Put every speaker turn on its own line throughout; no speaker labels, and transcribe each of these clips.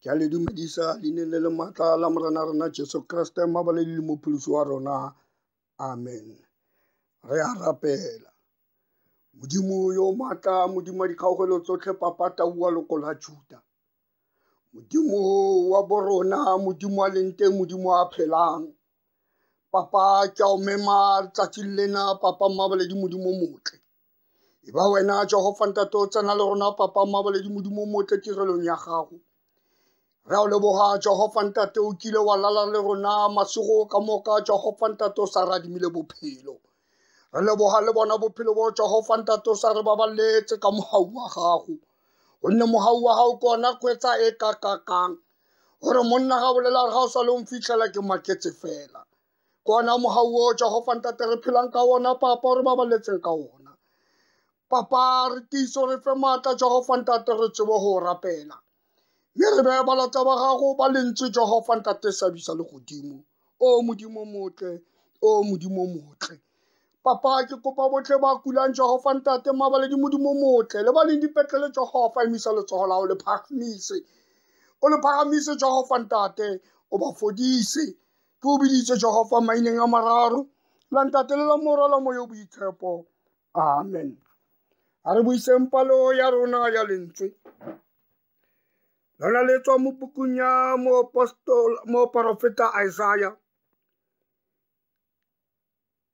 Ke a le dumedisa leineng le le maatla la Morena rona Jesu Kriste, mabaledi le mopholosi wa rona. Amen. Re a rapela. Modimo yo maatla, Modimo wa dikgaogelo tsotlhe, Papa Tau wa loko la Juda. Modimo wa borona, Modimo wa leng teng, Modimo wa phelang. Papa, ke a o mema tsatsing lena, Papa Mmabaledi, Modimo o motle. E ba wena Jehova Ntate o tsena le rona, Papa Mmabaledi, Modimo o motle tirelong ya gago. Re a o leboga Jehova Ntate, o kile wa lala le rona masigo ka moka, Jehova Ntate o sa radimile bophelo. Re leboga le bona bophelo bo Jehova Ntate o sa re baballetse ka mohau wa gago. Gonne mohau wa gago ke ona kgwetsa e kakakang. Gore monna ga bolela gore ga o sa le o mfitlhela ke maketse fela. Ke ona mohau o Jehova Ntate re phelang ka ona, Papa, o re baballetseng ka ona. Papa, re tiiso re fe maatla Jehova Ntate re tsebe go rapela. Mme re behe balata ba gago ba lentswe Jehova Ntate sabisa le godimo. O Modimo motle, o Modimo motle. Papa, ke kopa botlhe ba kulang Jehova Ntate mabaledi Modimo motle, le ba leng dipetlele Jehova emisa letsogo la gago le phagamise. O le phagamise Jehova Ntate, o ba fodise. Ke o biditse Jehova maineng a mararo, la Ntate le la Morwa la Moya o Boitshepo. Amen. A re buiseng palo ya rona ya lentswe. Lona le tswa mo pukung ya moporofeta Isaiah.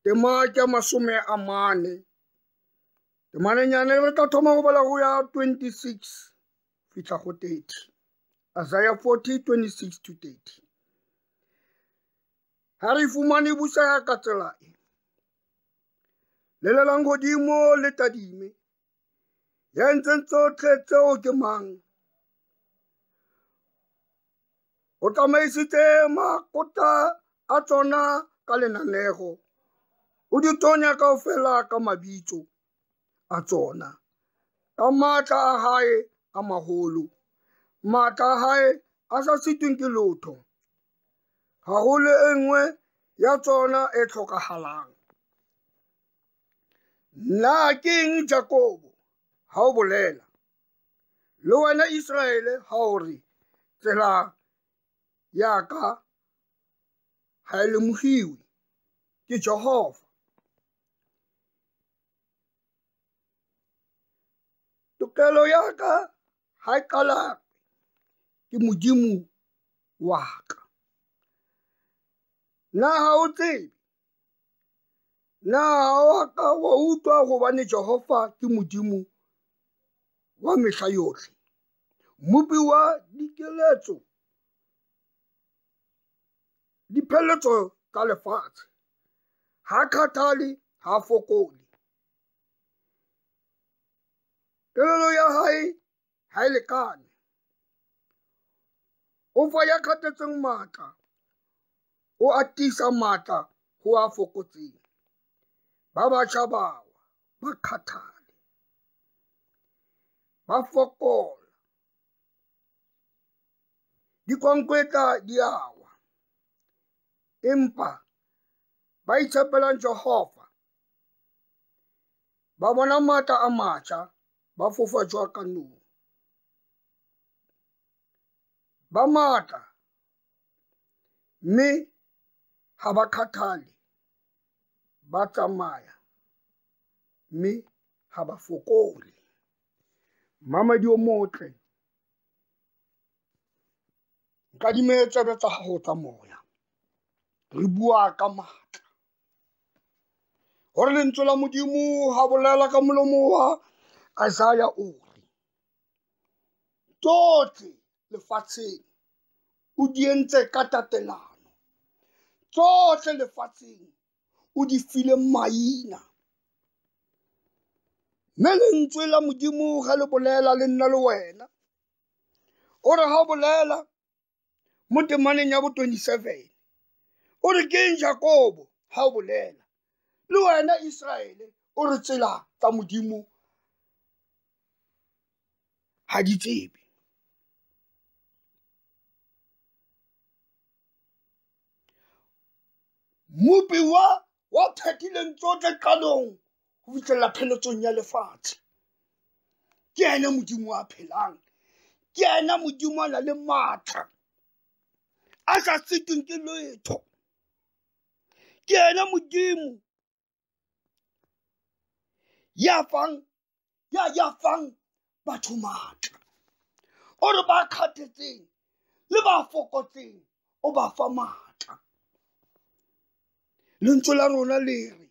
Tema ke 40. Temanenyane re tla thoma go bala go ya 26 fihla go 30. Isaiah 40, 26 to 30. Ha re fumane busa ka tsela e. Lelelang godimo le tadime. Ya entseng tsotlhe tseo ke mang? O tsamaisitse makota a tsona ka lenanego. O di tonya kaofela ka mabitso a tsona. Ka matla a hae a maholo. Matla a hae a sa sitweng ke lotho. Ha ho le e nngwe ya tsona e tlhokahalang. Nna ke eng Jakobo ha o bolela? Le wena Israele ha o re tsela ya ka ha e lemogiwe ke Jehova. Tokelo ya ka ha e qala ke Modimo wa ka. Na ha o tsebe? Na ha o ka wa utlwa gobane Jehova ke Modimo wa mehla yotlhe, Mmopi wa dikeletso, dipheletso tsa lefatshe. Ha kgathale, ha fokole. Kelello ya hae ha e lekane. O fa ya kgathetseng matla, o atisa matla ho a fokotseng. Ba batjha ba wa, ba kgathale, ba fokola. Dikonkwetla di a wa. Empa ba itshepelang Jehova ba bona matla a matjha, ba fofa jwalo nong. Ba matla mme ha ba kgathale, ba tsamaya mme ha ba fokole. Mamedi o motle, nkadime tsebe tsa gago tsa moya. Re bua ka matla. Hore lentswe la Modimo ha bolela ka molomo wa Isaiah o re, tsotlhe lefatsheng o di entse ka tatelano. Tsotlhe lefatsheng o di file maina. Mme lentswe la Modimo ga le bolela le nna le wena. O re ha bolela mo temaneng ya bo 27. O re ke eng Jakobo ha o bolela? Le wena Israele o re tsela tsa Modimo ha di tsebe. Mmopi wa phethileng tsotlhe qalong ho fihlella pheletsong ya lefatshe. Ke ene Modimo a phelang. Ke yena Modimo a na le matla a sa sitweng ke letho. Ke yena Modimo ya fang ya fang batho matla. O re ba kgathetseng le ba fokotseng o ba fa matla. Lentswe la rona le re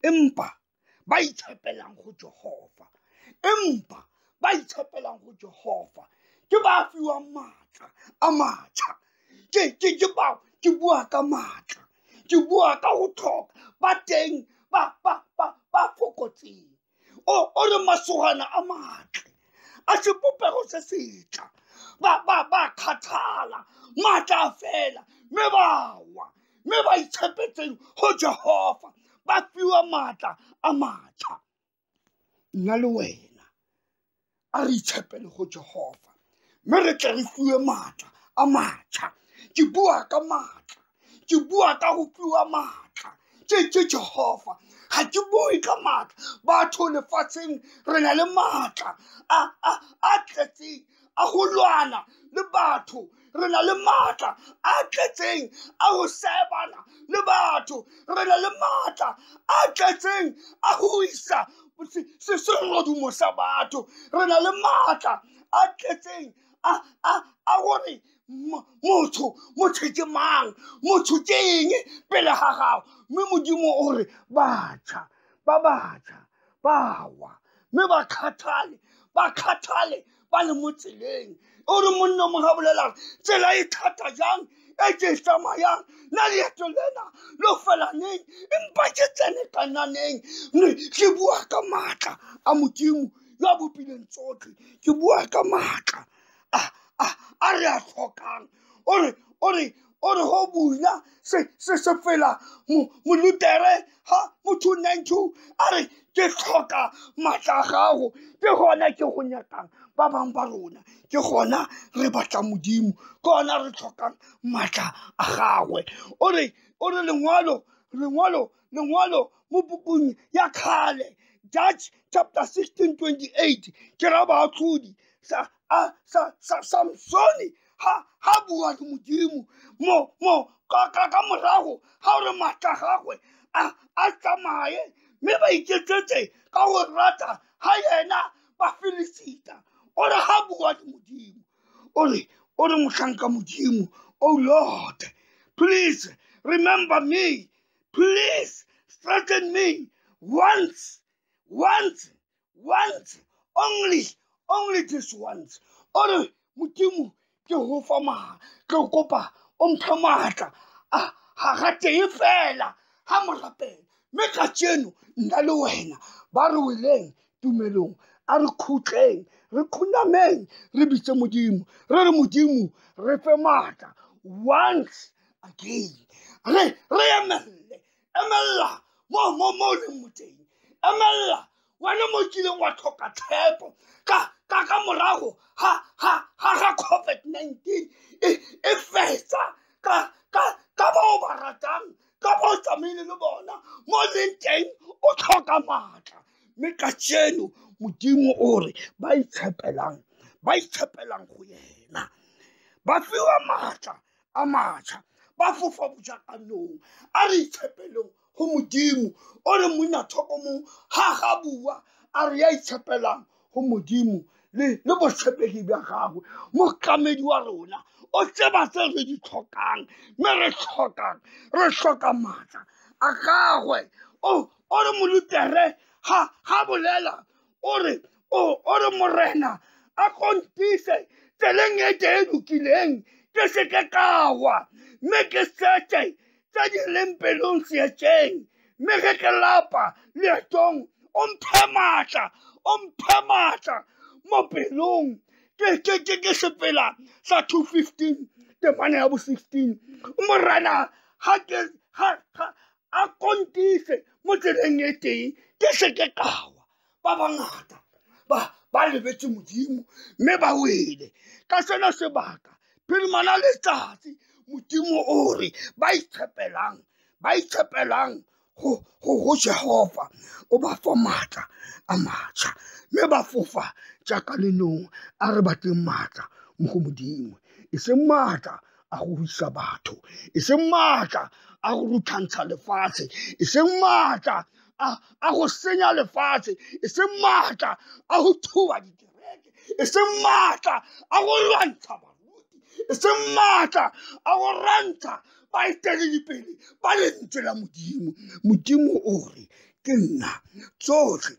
empa ba itshepelang go Jehova, empa ba itshepelang go Jehova ke ba fiwang matla a matjha. Ke bao ke bua ka matla, ke bua ka ho tlhoka ba teng ba fokotseng. O re masogana a matle a sebopego se setla ba kgathala matla a fela mme ba wa, mme ba itshepetseng go Jehova ba fiwa matla a matjha. Nna le wena a re itshepele go Jehova mme re tle re fiwe matla a matjha. Ke bua ka matla, ke bua ka go fiwa matla ke Jehova. Ga ke bue ka matla. Batho lefatsheng re na le matla a tletseng a go lwana le batho, re na le matla a tletseng a go sebana le batho, re na le matla a tletseng a go isa serodumo sa batho, re na le matla a tletseng a gore motho ke mang, motho ke eng pele ga gago. Mme Modimo o re batjha ba batjha ba wa mme ba kgathale, ba kgathale ba le mo tseleng. O re monna mongwe ga bolela tsela e thata jang e ke e tsamayang, nna leeto lena lo fela neng, empa ke tsene kananeng. Mme ke bua ka matla a Modimo yo a bopileng tsotlhe, ke bua ka matla a re a tlhokang. O re go bula se fela molutere ha mo 292 a re ke tlhoka matla a gago, ke gona ke go nyakang. Ba bangwe ba rona ke gona re batla Modimo, ke gona re tlhokang matla a gagwe. O re lengwalo mo bukung ya kgale Judge chapter 16:28 ke ra baatlhodi Samsoni ha bua le Modimo mo ka morago ga gore matla gagwe a tsamaye, mme ba iketsetse ka go rata ga yena Bafilisita. O re ha bua le Modimo, o re mohlanka Modimo, oh Lord, please remember me, please strengthen me once, once, once, only this once. O re Modimo ke go fa matla, ke kopa o mphe matla ga tee fela ga mo rapela. Mme kajeno nna le wena ba re weleng tumelong, a re khutleng, re khunameng, re bitse Modimo, re re Modimo re fe matla once again. Re emelle, emella mo leng mo teng, emella wena mo kileng wa tlhoka tshepo ka morago ha ga COVID-19 e fetsa ka bao ba ratang, ka bao tsamaile le bona mo leng teng o tlhoka matla. Mme kajeno Modimo o re ba itshepelang go yena ba fiwa matla a matjha, ba fofa bojakanong. A re itshepeleng go Modimo. O re monna thoko mong ha bua a re ya itshepelang go Modimo le botshepegi bja gagwe. Motlamedi wa rona o tseba tse re di tlhokang, mme re hloka matla a gagwe. O re molutere ha bolela o re Morena a kontise tseleng e tee lokileng, ke se ke ka wa, mme ke setse tse di leng pelong seetšeng. Mme ge ke lapa leetong o mphe matla, o mphe matla mo pelong. Ke sepela sa 2:15 temana ya bo 16. Morena ha a kontise mo tseleng e tee, ke se ke ka wa. Ba bangata ba lebetse Modimo mme ba wele ka sena sebaka. Phirimana letsatsi Modimo o re ba itshepelang go Jehova o ba fa maatla a matšha mme ba fofa jaaka lenong. A re batleng maatla mo go Modimo, e seng maatla a go ruisa batho, e seng maatla a go ruthantsha lefatshe, e seng maatla a go senya lefatshe, e seng maatla a go thuba dikereke, e seng maatla a go lwantsha baruti, e seng maatla a go rantsha baeteledipele ba lentswe la Modimo. Modimo o re ke nna tsotlhe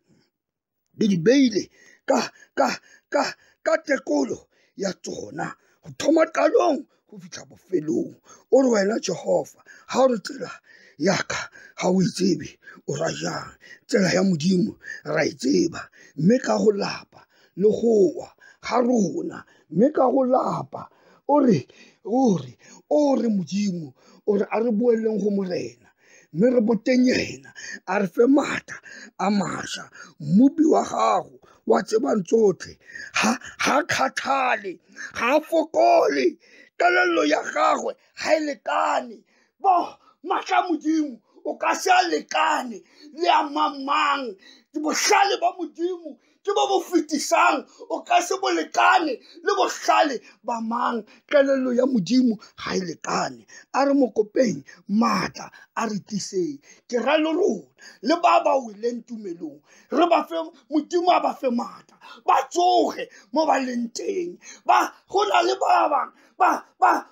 le di beile ka tekolo ya tsona go thoma qalong go fitlha bofelong. O re wena Jehova, ha o re tsela ya ka ga o e tsebe, o ra jang? Tsela ya Modimo ra e tseba, mme ka go lapa le go wa ga rona, mme ka go lapa o re Modimo o re a re boeleng go Morena, mme re boteng yena a re fe maatla a mašwa. Mmopi wa gago wa tsebang tsotlhe ga kgathale, ga a fokole, kelello ya gagwe ga e lekane. Bo maatla Modimo o ka se a lekane le a mang-mang. Bohlale ba Modimo ke bo bo fetisang, o ka se bo lekane le bohlale ba mang. Kelello ya Modimo ga e lekane. A re mo kopeng maatla a re tliseng. Ke ra le rona le ba ba weleng tumelong, re ba fe Modimo a ba fe maatla, ba tsoge mo ba leng teng. Ba go na le ba bang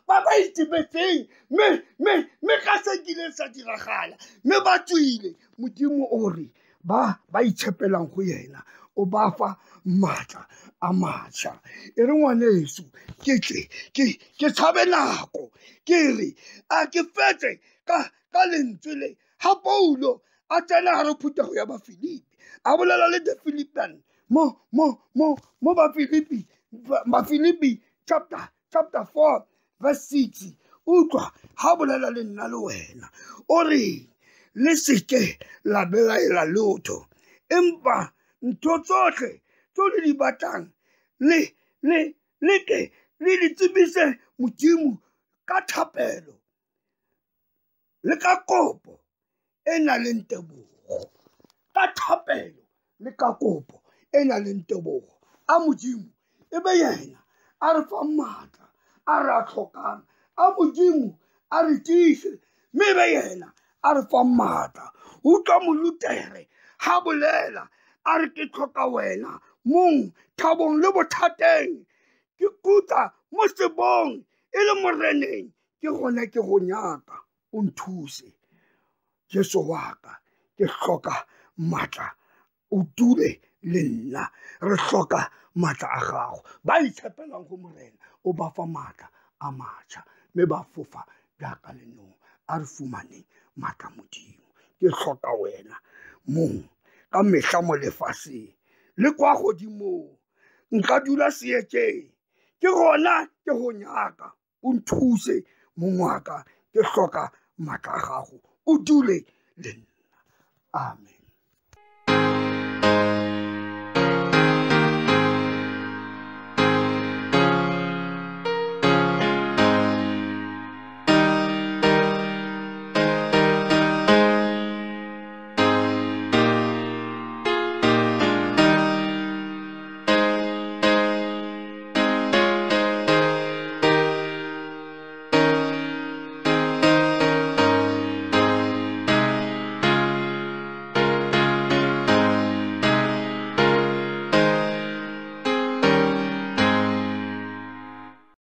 ba itebetseng mme ka se kileng sa diragala, mme ba tswile. Modimo o re ba itshepelang go yena o ba fa maatla a matšha. E re ngwaneso ke tle ke tshabe nako, ke re a ke fetse ka lentswe le. Ha Paulo a tsena gare phuthego ya Bafilipi, a bolela le the Philippian mo Bafilipi, Bafilipi chapter 4 verse 6. Utlwa ha bolela le nna le wena, o re le seke la belaela lotho, empa ntho tsotlhe tseo le di batlang le ke le di tsebise Modimo ka thapelo le ka kopo e nang le tebogo. Ka thapelo le ka kopo e nang le tebogo. A Modimo e be yena a re fa maatla a re a tlhokang. A Modimo a re tiise, mme e be yena a re fa maatla. Utlwa Molutere ha bolela a re ke tlhoka wena mong thabong le bothateng, ke kutla mo sebong e le moreneng, ke gona ke go nyaka o nthuse. Jesu wa ka, ke hloka maatla, o dule le nna. Re hloka maatla a gago. Ba itshepelang go Morena o ba fa maatla a matšha, mme ba fofa jaaka lenong. A re fumaneng maatla Modimo. Ke hloka wena mong ka mehla mo lefaseng le kwa godimong. Nka dula seetšeng, ke gona ke go nyaka, o nthuse mong wa ka. Ke hloka maatla a gago, o dule le nna. Amen.